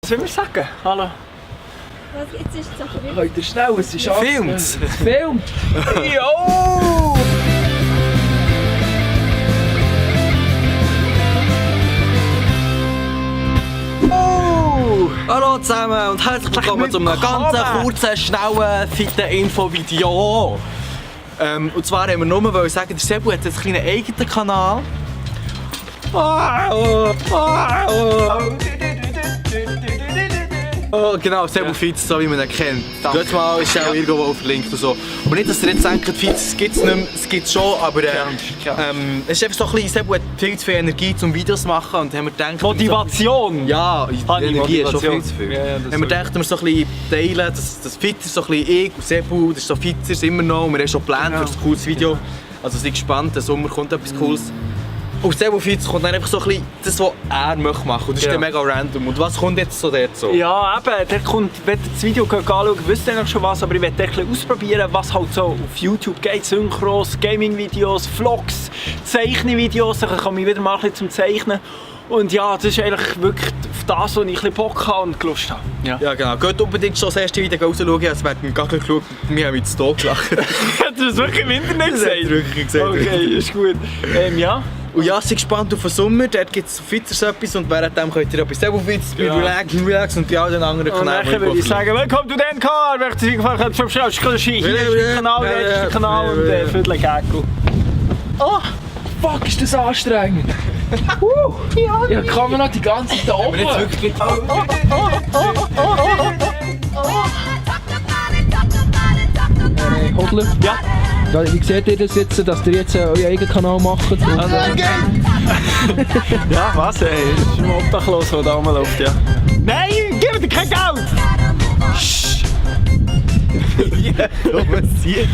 Was will wir sagen? Hallo? Was, jetzt ist es aber wirklich... Könnt ihr schnell, es ist Filmt! Es filmt! Jo! Hallo zusammen und herzlich willkommen zu einem ganz kurzen, schnellen, fitten Infovideo. Und zwar haben wir nur sagen, der Sebu hat jetzt einen kleinen eigenen Kanal. Oh, genau, Sebu Fitz, so wie man ihn kennt. Letztes Mal ist er auch irgendwo verlinkt und so. Aber nicht, dass ihr jetzt denkt, Fitz gibt es nicht mehr, es gibt es schon, aber es ist einfach so ein bisschen, Sebu hat viel zu viel Energie zum Videos machen und haben wir gedacht... Motivation! Ja, die Energie ist schon viel zu viel. Ja, haben wir gedacht, wir so ein bisschen teilen, das Fitz ist so ein bisschen ich und Sebu, das ist so Fitz ist immer noch und wir haben schon geplant für ein cooles Video. Also seid gespannt, im Sommer kommt etwas Cooles. Und Sebu Fitz kommt dann einfach so ein bisschen das, was er möchte machen. Und das ist dann mega random. Und was kommt jetzt so dort so? Ja, eben, der kommt, wenn ihr das Video anschaut, wisst ihr schon was, aber ich werde ein bisschen ausprobieren, was halt so auf YouTube geht. Synchros, Gaming-Videos, Vlogs, Zeichenvideos, dann komme ich wieder mal ein bisschen zum Zeichnen. Und ja, das ist eigentlich wirklich auf das, wo ich ein bisschen Bock habe und Lust habe. Ja genau, geht unbedingt schon das erste Video rausschauen, als wir haben gar nicht geschaut, wir haben jetzt hier gelacht. Hat er das wirklich im Internet gesagt? Das hat er wirklich gesagt. Okay, ist gut. Ja. Und ja, seid gespannt auf den Sommer, dort gibt es Fitzers etwas und währenddem könnt ihr etwas Sebu Fitz, bei Relax und bei all den anderen Kanälen. Und dann würde ich sagen, willkommen zu den Kanal, wenn euch das Video gefallen hat, subscribe, hier ist der Kanal, der ist der Kanal und Viertel Gecko. Oh, fuck, ist das anstrengend. Ja, kann man noch die ganze Zeit oben. Hodler? Ja. Wie seht ihr das jetzt, dass ihr jetzt euren eigenen Kanal macht? Und, Ja, was ey? Das ist ein Obdachlos, der da rumläuft, ja. Nein, gib mir kein Geld! Ja, was hier?